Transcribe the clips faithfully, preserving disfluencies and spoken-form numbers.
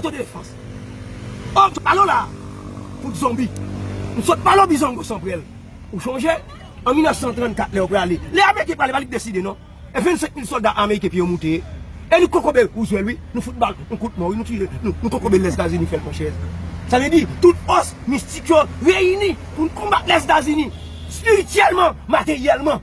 Otodefans. Oh, m sot pale w la. Fout zonbi. M sot pale w bizango san prèl. Ou chonje? An mil nèf san trannkat, lè yo prale. Lè Ameriken prale, pa li k deside, non. E vennsenk mil sòlda ameriken pye yo moute. E nou kokobe Roosevelt, wi. Nou fout bal, nou kout mò, wi. Nou tiye, nou, nou kokobe Lèzetazini fè l, monchè. Sa vle di, tout fòs mistik yo reyini pou n konbat Lèzetazini. Espirityèlman, materyèlman.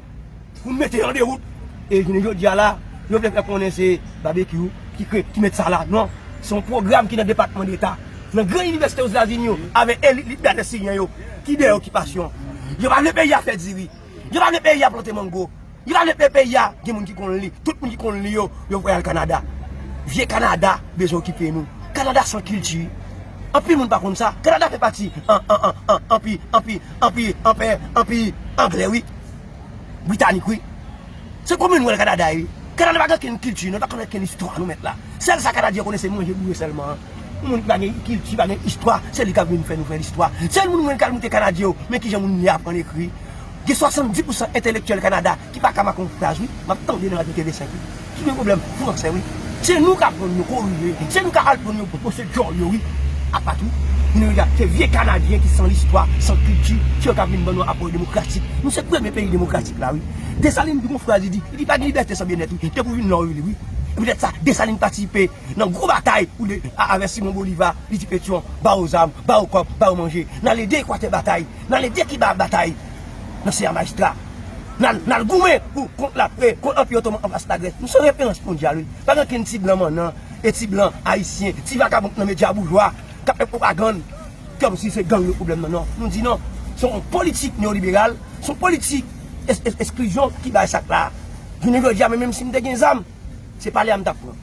Pou n mete yo an dewout. E jounen jodi a la, yo vle fè konnen se Babekyou ki kre-, ki met sa la. Non. Se yon pwogram ki nan Depatman Deta, nan gran inivèsite Ozetazini yo, avèk elit lidè siryen yo, ki dèyè okipasyon. Yo pa vle peyi a fè diri. Yo pa vle peyi a plante mango. Yo pa vle pe-, peyi a gen moun ki konn li. Tout moun ki konn li yo, yo voye al Kanada. Vye Kanada bezwen okipe nou. Kanada san kilti. Anpil moun pa konn sa. Kanada fè pati an, an, an, an, anpi, anpi, anpi, anpè, anpi anglè, wi. Britanik, wi. Se kòm nou wè Kanada, wi. Kanada pa gen okenn kilti, nou pa konn okenn istwa, nou mèt la. Sèl sa Kanadyen yo konnen se manje boure sèlman. Yon moun ki pa gen kilti, pa gen istwa, se li k ap vin fè nou fè listwa. Sèl moun mwen k al moute Kanadyen yo, men kijan moun li aprann ekri. Gen swasanndis pousan entelektyèl Kanada ki pa ka make yon fraz, wi. M ap tande nan radyo T V senk, wi. Ki gen pwoblèm fransè, wi. Se nou k aprann yo korije. Se nou k al pran yo pose djòl yo, wi. Apa tou, nou se vye Kanadyen ki san listwa, san kilti, se yo k ap vin ban nou apwoch demokratik. Nou se premye peyi demokratik la, wi. Desalin di yon fraz, li di, li di pa gen libète san byennèt, wi. Depi w vin la, wi, li, wi. E poutèt sa, Desalin patisipe nan gwo batay pou de, a, avèk Simon Bolivar, li di Petyon, ba yo zam, ba yo kòb, ba yo manje. N al ede Ekwatè batay, n al ede Kiba batay nan Sierra Maestra. N al, n al goumen pou kont la, eh, kont Anpi Otoman anfas Lagrès. Nou se referans mondyal, wi. Pa gen okenn ti blan mannan, e ti blan ayisyen, ti vakabon k nan medya boujwa, k ap fè pwopagann kòmsi se gang yo pwoblèm nan, non. Nou di non. Se yon politik neyoliberal, se yon politik es-, es-, esklizyon ki bay sa k la. Jounen jodi a, men menm si m te gen zam, se pale a m t ap pran.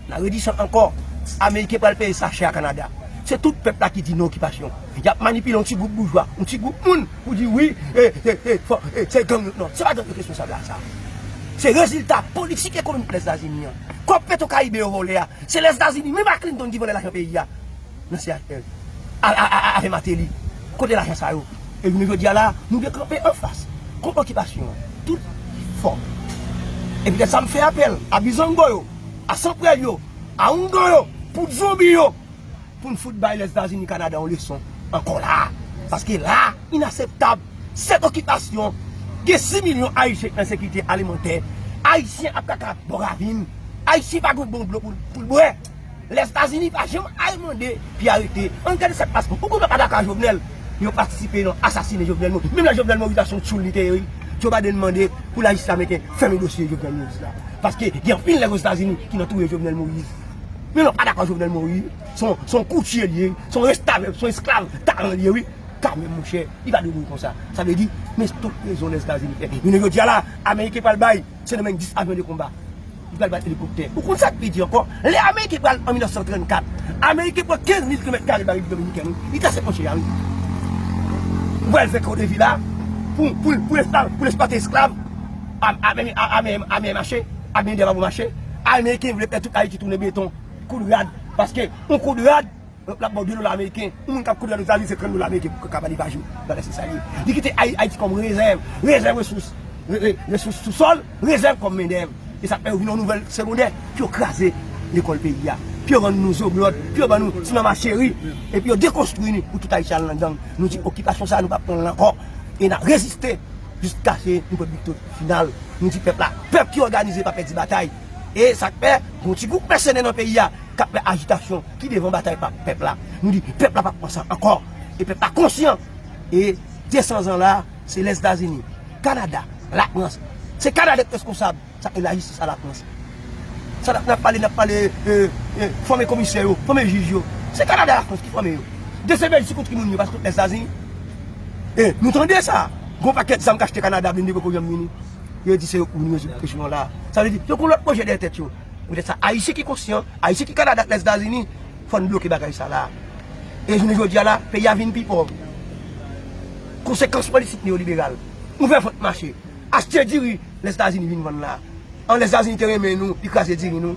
N a redi sa ankò. Ameriken pral peye sa chè a Kanada. Se tout pèp la ki di non okipasyon. Y ap manipile yon ti gwoup boujwa, yon ti gwoup moun pou di wi, e, e, e, fò, e, se gang yo. Non, se pa gang yo k responsab a sa. Se rezilta politik ekonomik Lèzetazini an. Kòb Petro Caribe yo vòlè a, se Lèzetazini, menm ak Clinton ki vòlè lajan peyi a. Nan C H L. A, a, a, a, avè Martelly. Kote lajan sa yo? E jounen jodi a la, nou dwe kanpe anfas kont okipasyon an. Tout fò. E poutèt sa m fè apèl a bizango yo, a sanprèl yo, a oungan yo, pou zonbi yo, pou n fout bay Lèzetazini Kanada yon leson ankò la. Paske la, inaseptab. Sèt okipasyon, gen sis milyon Ayisyen ki nan sekirite alimantè. Ayisyen ap kaka bò ravin. Ayisyen pa gen bon dlo pou, pou l bwè. Lèzetazini pa janm al mande pou arete. Ann gade sa k pase. Ou konn yo pa dakò ak Jovenel. Yo patisipe nan asasinen Jovenel Moïse. Menm lè Jovenel Moïse la se yon tchoul li te ye, wi. Joe Biden mande pou lajistis ameriken fèmen dosye Jovenel Moïse la. Paske gen anpil nèg Ozetazini ki nan touye Jovenel Moïse. Men yo pa dakò ak Jovenel Moïse. Se yon, se yon koutye li ye, se yon restavèk, se yon esklav talan li ye, wi. Kanmenm, monchè, li pa dwe mouri konsa. Sa vle di, men tout rezon Lèzetazini fè. Jounen jodi a la, Ameriken pral bay Sendomeng dis avyon de konba. Li pral bay elikoptè. Ou konn sa k pi di ankò? Lè Ameriken pral an mil nèf san trannkat, Ameriken pran kenz mil kilomèt kare nan Repiblik Dominikèn, wi. Li trase fwontyè a, wi. Ou pral fè Kòdevil la pou, pou, pou esklav, pou eksplwate esklav. Ame, ame, ame, ame mache, ame dèyè pa pou mache. Ameriken vle fè tout Ayiti tounen beton. Koud rad. Paske yon koud rad, l ap ba w de dola ameriken. Yon moun k ap koud rad Ozetazini, se trant dola ameriken pou kapab li pa jou. Bagay se sa li ye. Li kite Ay-, Ayiti kòm rezèv, rezèv resous, re-, re-, resous sou sòl, rezèv kòm mendèv. E sa fè yo vin yon nouvèl segondè, pou yo kraze lekòl peyi a, pou yo rann nou zoblòd, pou yo ban nou ti manman cheri, epi yo dekonstwi nou pou tout Ayisyen al nan gang. Nou di okipasyon sa a, nou p ap pran l ankò. E n ap reziste jiskaske nou pran viktori final. Nou di pèp la, pèp ki òganize pa pèdi batay. E sa k fè, gon ti gwoup mèsenè nan peyi a k ap fè ajitasyon, ki devan batay pa pèp la. Nou di, pèp la p ap pran sa ankò. E pèp la konsyan. E de san zan la, se Lèzetazini, Kanada, Lafrans. Se Kanada k reskonsab sa k gen lajistis a Lafrans. Sa n ap, n ap pale, n ap pale, e, e, fòme komisè yo, fòme jij yo. Se Kanada, Lafrans ki fòme yo. De se Bèljik ki kont moun yo, pa se kont Lèzetazini. E, nou tande sa. Gon pakèt zam k achte Kanada, blende poko janm vini. Yo di se yo k pou vin rezoud kesyon an la. Sa vle di, yo gon lòt pwojè dèyè tèt yo. Poutèt sa, Ayisyen ki konsyan, Ayisyen ki Kanada ak Lèzetazini, fò n bloke bagay sa la. E jounen jodi a la, peyi a vin pi pòv. Konsekans politik neyoliberal. Ouvè vant mache. Achte diri Lèzetazini vin vann la. An Lèzetazini te renmen nou, li kraze diri nou.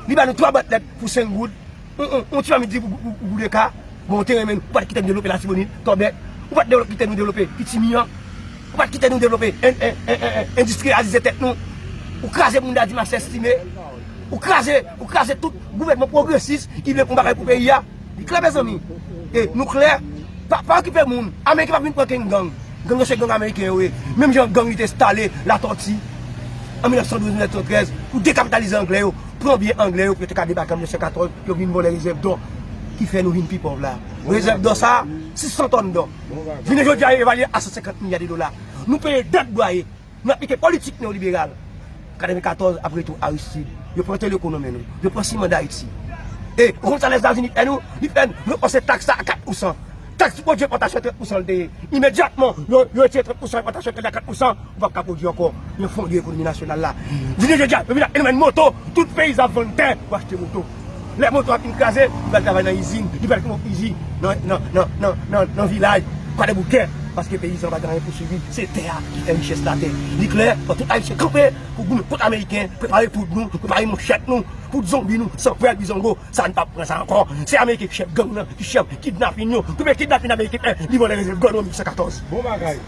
Li ba nou twa bwat lèt pou senk goud. On, on, on ti mamit di pou, pou, pou, pou de ka. Bon, ou te renmen nou, ou pa t kite nou devlope Latibonit, Tòbèk. Ou pa t devlo-, kite nou devlope Pitimi an. Ou pa t kite nou devlope en-, en-, en-, en-, en-, endistriyalize tèt nou. Ou kraze pou moun ta di machè estime. Ou kraze, ou kraze tout gouvènman pwogresis ki vle fè yon bagay pou peyi a. Li klè, mezanmi. E nou klè, pa, pa okipe moun. Ameriken p ap vin pran kenn gang. Gang yo se gang ameriken yo ye. Menm jan gang yo te enstale Latòti an mil nèf san douz, mil nèf san trèz pou dekapitalize anglè yo, pran byen anglè yo pou yo te ka debake an mil nèf san katòz, pou yo vin vòlè rezèv dò ki fè nou vin pi pòv la. Rezèv dò sa, sis san tòn dò. Jounen jodi a, yo evalye a san senkant milya de dola. Nou peye dèt dwaye. Nou aplike politik neyoliberal. Katrevenkatòz ap retou Aristide. Yo pran telekonomi nou. Yo pran siman Dayiti. E, ou konn sa Lèzetazini fè nou? Li fè nou repanse taks la a kat pousan. Taks sou pwodui enpòtasyon trant pousan l te ye. Imedyatman, yo, yo retire trant pousan enpòtasyon, trant a kat pousan, ou p ap ka pwodui ankò. Yo fondre ekonomi nasyonal la. Jounen jodi a, yo vin ap elimine moto, tout peyizan ap vann tè pou achte moto. Lè moto a fin kraze, li pral travay nan izin, li pral kite izin nan, nan, nan, nan, nan, nan vilaj Kwadèboukè, paske peyizan pa gen anyen pou swivi, se tè a ki fè richès latè. Li klè, fò tout Ayisyen kanpe pou goumen kont Ameriken, prepare poud nou, prepare manchèt nou, poud zonbi nou, san pwèl bizongo, sa n p ap pran sa ankò. Se Ameriken ki chèf gang nan, ki chèf kidnapin yo, tout kidnapin Ameriken fè, li vòlè rezèv dò nou an mil nèf san katòz. Bon bagay.